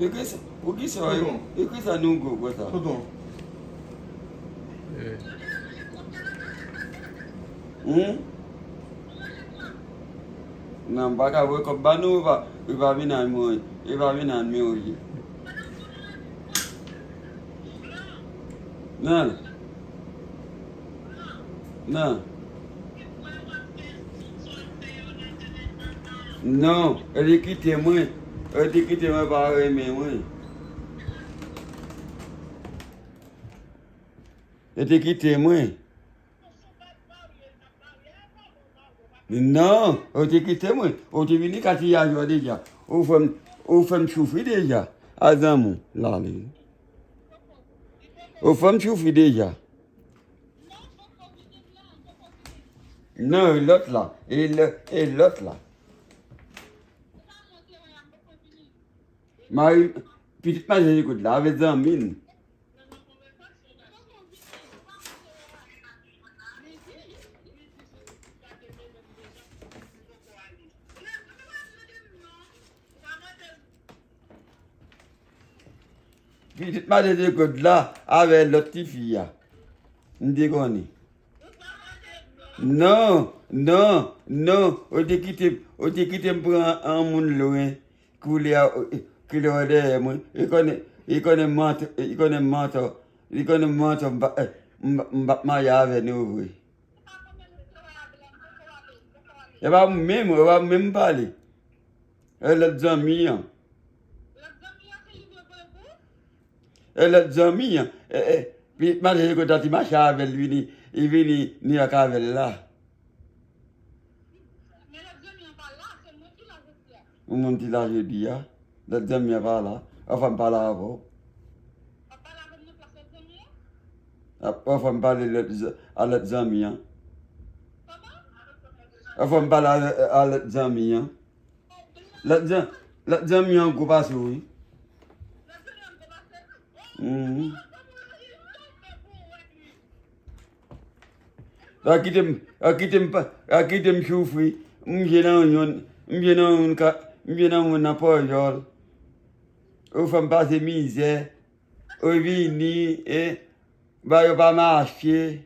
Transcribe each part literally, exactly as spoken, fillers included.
Poukisa, poukisa, poukisa nou gwo konsa? Tonton. Eh. Hmm? Non, m pa ka voye kòb ba nou, e pa, e pa vin ak mwen, e pa vin ak mwen, wi. Non. Non. Non, yo te kite mwen. Yo te kite mwen pa renmen mwen. Yo te kite mwen. Non, ou te kite mwen. Ou te vini katiyaj ou deja. Ou fè m, ou fè m soufri deja. A zanmi w, la li. Ou fè m soufri deja. Non, e lòt la. E lò-, e lòt la. Mari, pitit madanm Jean Claude la, avèk zanmi l. Pitit madanm Jean Claude la avè lòt tifi a. M te konnen. Non, non, non. Ou te kite, ou te kite m pran yon moun lwen. Koulè a, koulè a dèyè mwen. Li konnen, li konnen mantò, li konnen mantò. Li konnen mantò, m pa, eh, m, m p ap marye avè nou vre. E pa menm, e pa menm pale. E lòt zanmi an. E lòt zanmi an. E, e, pi madanm Jean Claude a te mache avè l, vini, li vini Nouyòk avè l la. Ou menm ki la jodi a. Lòt zanmi an pa la. Anfen, m pale avè w. Anfen, m pale lòt z-, a lòt zanmi an. Anfen, m pale a, a lòt zanmi an. Lòt zan-, lòt zanmi an gwo pase w, wi. Mhm. Yo kite m, yo kite m pa, yo kite m soufri. M je nan yon, m je nan yon ka, m je nan yon nan pòjòl. Ou fè m pase mizè. Ou vini, e, ba yo pa mache.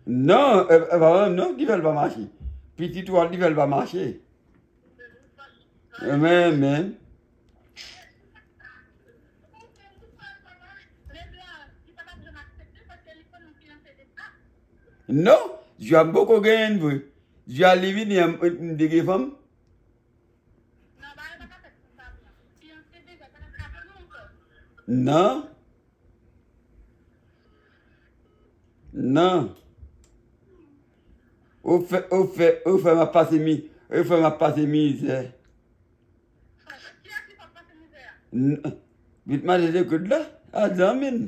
Non, e, e pa mwen non ki fè l pa mache. Pitit ou a ki fè l pa mache. Men, men. Non, Jwa m poko genyen l vre. Jwa li vini, m, m te gen fanm. Non. Non. Ou fè, ou fè, ou fè m ap pase mi, ou fè m ap pase mizè. N-, vit mache de kout la, a zanmi n.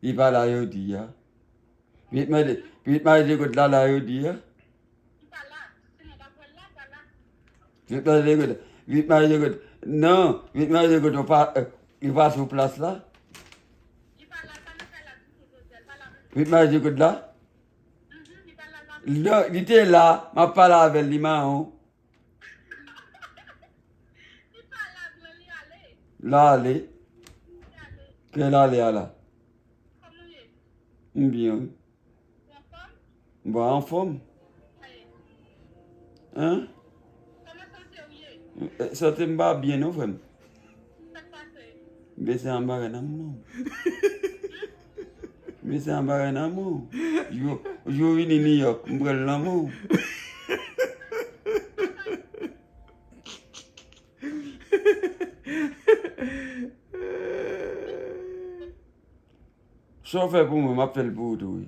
Li pa la jodi a. Vit mache, vit mache de kout la, la jodi a. Vit mache de kout, vit mache de kout. Non, vit mache de kout, ou pa, eh, li pa sou plas la. Vit mache de kout la. Non, li te la, m ap pale avè l, li mawon. L ale. Kè l ale a la. M byen, wi. M pa anfòm. Hein? Eh, sante m pa byen non, frè m. Bese anba nan mwen. Bese anba nan mwen. Jou, jou vini New York, m pral nan mwen. Sa w fè pou mwen, m ap fè l pou ou tou, wi.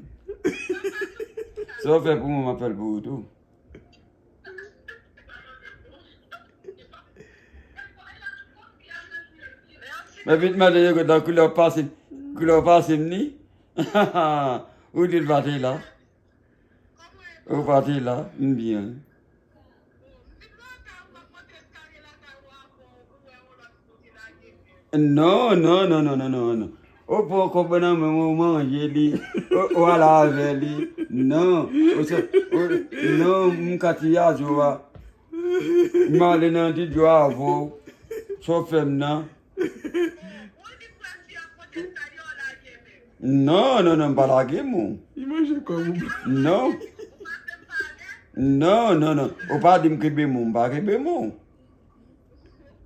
Sa w fè pou mwen, m ap fè l pou ou tou. Men vit mande yo kontan koulè w pase, koulè w pase m ni. Ou di l pa te la. Ou pa te la, m byen. Non, non, non, non, non, non, non. Ou pran kòb nan men mwen, ou manje li, ou, ou ale avè li. Non, ou se, ou, non, m ka ti yazo a. M ale nan ti djò avè w. Sa w fè m nan? Non, non, non, m pa lage mou. Li manje kòb ou. Non. Non, non, non. Ou pa di m kenbe mou, m pa kenbe mou.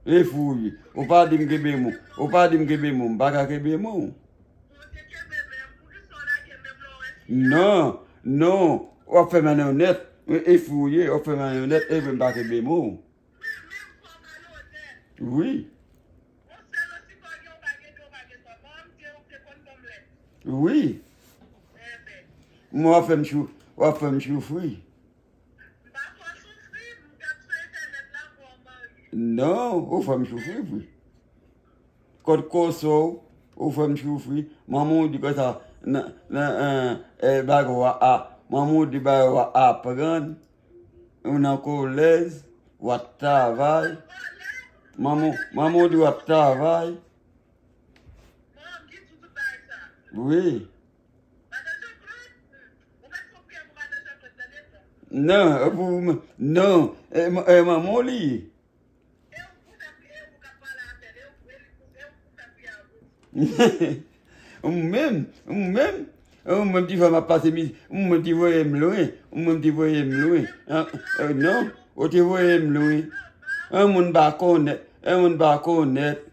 E fou wi. Ou pa di m kenbe mou. Ou pa di m kenbe mou, m pa ka kenbe mou. Non, non. W ap fè m onnèt. E fou w ye, w ap fè m onnèt, e m pa kenbe mou. Wi. Wi. Mwen w ap fè m chou, w ap fè m choufri. Non, ou fè m choufri vre. Kòt koso, ou fè m choufri. Manman w di konsa, nan, nan, eh, eh, bagay w a, a, manman w di bagay w a aprann. Ou nan kolèj, w ap travay. Manman, manman w di w ap travay. Wi. Non, e pou, non, e, e manman w li ye. Ou menm, ou menm, ou menm ti fè m ap pase miz, ou menm ti voye m lwen, ou menm ti voye m lwen. Ah, eh, non, ou te voye m lwen. An moun pa konnèt, an moun pa konnèt.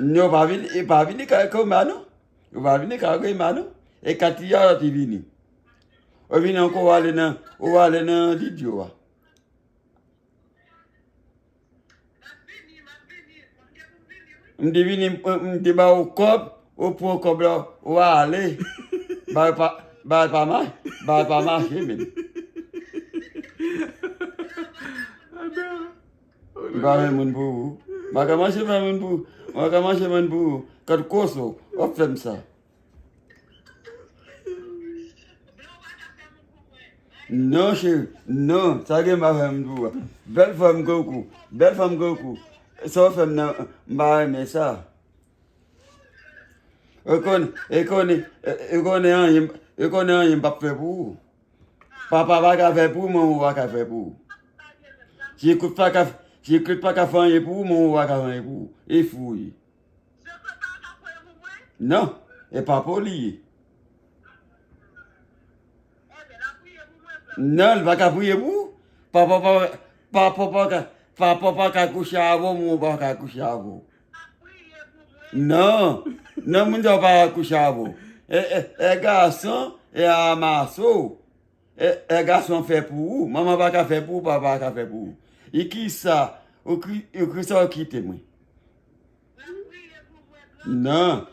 Non, pa vin, e pa vini kay Rema non. Ou pa vini kay Rema non. E Katia ti vini. Ou vini ankò, ou ale nan, ou ale nan lidyo a. M te vini, m, m te ba ou kòb, ou pran kòb la, ou ale. Bagay pa, bagay pa ma-, bagay pa mache menm. M pa fè moun pou ou. M pa ka mache fè moun pou ou. M pa ka mache moun pou ou. Kòt koso, w ap fè m sa. Non, cheri. Non, sa gen pa fè m pou ou. Bèl fanm koukou. Bèl fanm koukou. Sa w fè m nan, m pa renmen sa. E konnen, e konnen, e konnen anyen, e konnen anyen m p ap fè pou ou. Papa pa ka fè pou ou, manman pa ka fè pou ou. Jean-Claude pa ka, Jean-Claude pa ka fè anyen pou ou, manman pa ka fè anyen pou ou. E fou w ye. Non, e papa w li ye. Non, li pa ka priye pou ou. Papa pa, papa pa ka, papa pa ka kouche avè w, manman pa ka kouche avè w. Non, non, moun sa yo pa ka kouche avè w. E, e, e gason, e amaso. E, e gason fè pou ou, manman pa ka fè pou ou, papa pa ka fè pou ou. E kisa, ou ki, ou kisa ou kite mwen? Non.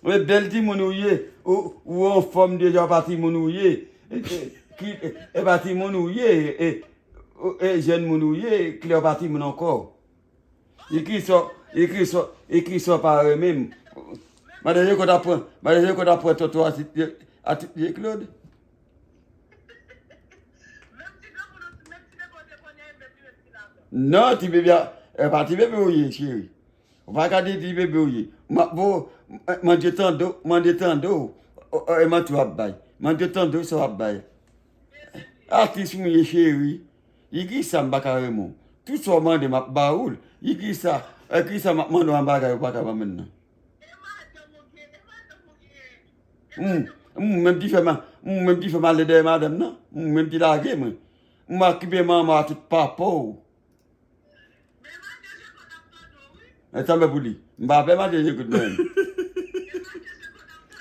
E bèl timoun ou ye, ou, ou anfòm deja, ou pa timoun ou ye. E, e, ki, e, e pa timoun ou ye, e, e, e jèn moun ou ye, klè ou pa timoun ankò. E kisa, e kisa, e kisa w pa renmen m? Madan Jeko t ap pran, madan Jeko t ap pran toto a ti, a ti Jean-Claude. Non, ti bebe a, e pa ti bebe ou ye, cheri. Ou pa ka di ti bebe ou ye. Ma, vo, mande tande w, mande tande w. O, o, e manti w ap bay. Mande tande w sa w ap bay. Atis mwen ye, cheri. E kisa m pa ka renmen w? Tout sa w mande m ap ba ou l. E kisa, e kisa m ap mande w an bagay ou pa ka ban mwen nan? M, m menm ki fè ma, m menm ki fè m ale dèyè madanm nan. M menm ki lage mwen. M okipe manman a tout papa w. E tanpri pou li. M pa pè madan Jekout mwen.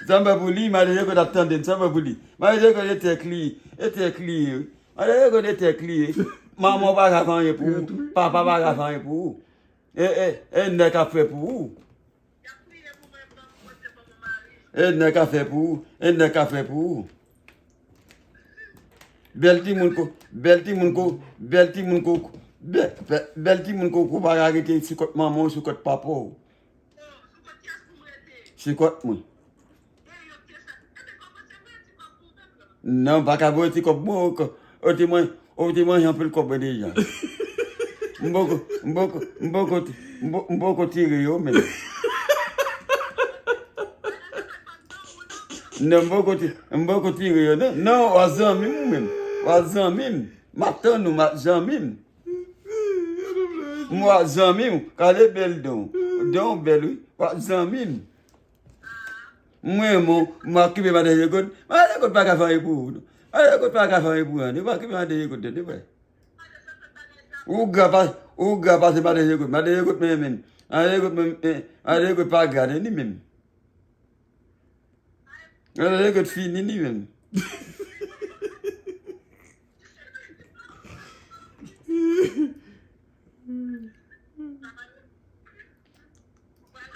Tanpri pou li, madan Jekout ap tande m, tanpri pou li. Madan Jekout e tèk li, e tèk li ye. Madan Jekout e tèk li ye. Manman w pa ka fè anyen pou ou, papa pa ka fè anyen pou ou. E, e, e nèg ap fè pou ou. E nèg ka fè pou ou, e nèg ka fè pou ou. Bèl timoun ko, bèl timoun ko, bèl timoun ko, bèl, bèl, bèl timoun ko, ko pa ka rete sou kont manman w, sou kont papa w. Sou kont mwen. Non, pa ka voye ti kòb mwen, o, o, te mwen, o, te manje anpil kòb mwen deja. M poko, m poko, m poko, M po- m poko tire yo menm. Non, m poko ti- m poko tire yo, non. Non, w a zanmi m ou menm. W a zanmi m. M ap tann ou, m ap zanmi m. M w a zanmi m. Gade bèl don. Don bèl, wi. W a zanmi m. Mwen, mwen, m okipe madan Jekot. Madan Jekot pa ka fè anyen pou ou, non. Madan Jekot pa ka fè anyen pou ou, non. Ou pa okipe madan Jekot, non, non, non. Ou gra pa- ou gra pase madan Jekot. Madan Jekot menm, menm. Madan Jekot menm, eh, madan Jekot pa gra, non, li menm. Madan Jekot fini, li menm.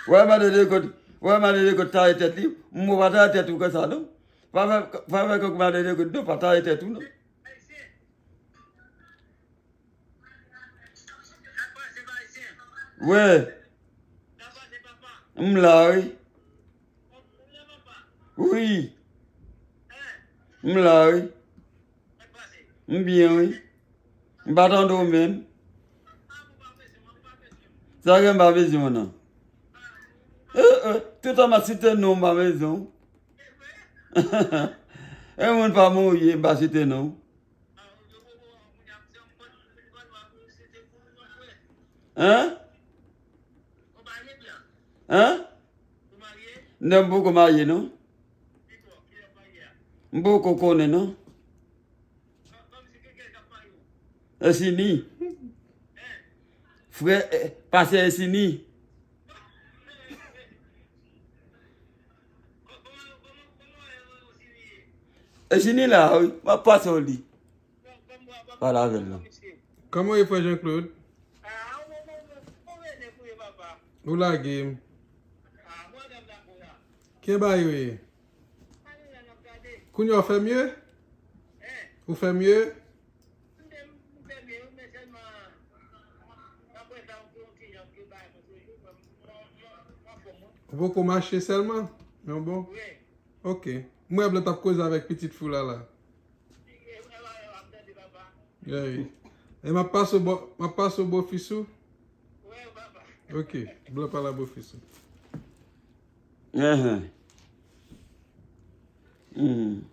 Wè, madan Jekot, wè, madan Jekot taye tèt li. M pa taye tèt ou konsa, non. Pa fè, pa fè kòk madan Jekot, non, pa taye tèt ou, non. Wè. M la, wi. Wi. M la, wi. M byen, wi. M pa tande w menm. Sa gen m pa bezwen w nan. Eh, eh, toutan m ap site non w m pa bezwen w. E moun pa mouri, m pa site non w. Hein? Hein? Non, m poko marye, non. M poko konnen, non. Esini. Frè, eh, pastè Esini. Esini la, wi. M ap pase w li. Pale avè l non. Kòman w ye, frè Jean Claude? Ou lage m. Ki bagay yo ye? Kounye a w fè mye? Ou fè mye? Ou poko mache sèlman? Yon bon? Ok. M wè Blan t ap koze avèk pitit fi w la la. Wi. E m ap pase w bò, m ap pase w bò fis ou? Ok. Blan pale a bò fis ou. Enhen. Hmm.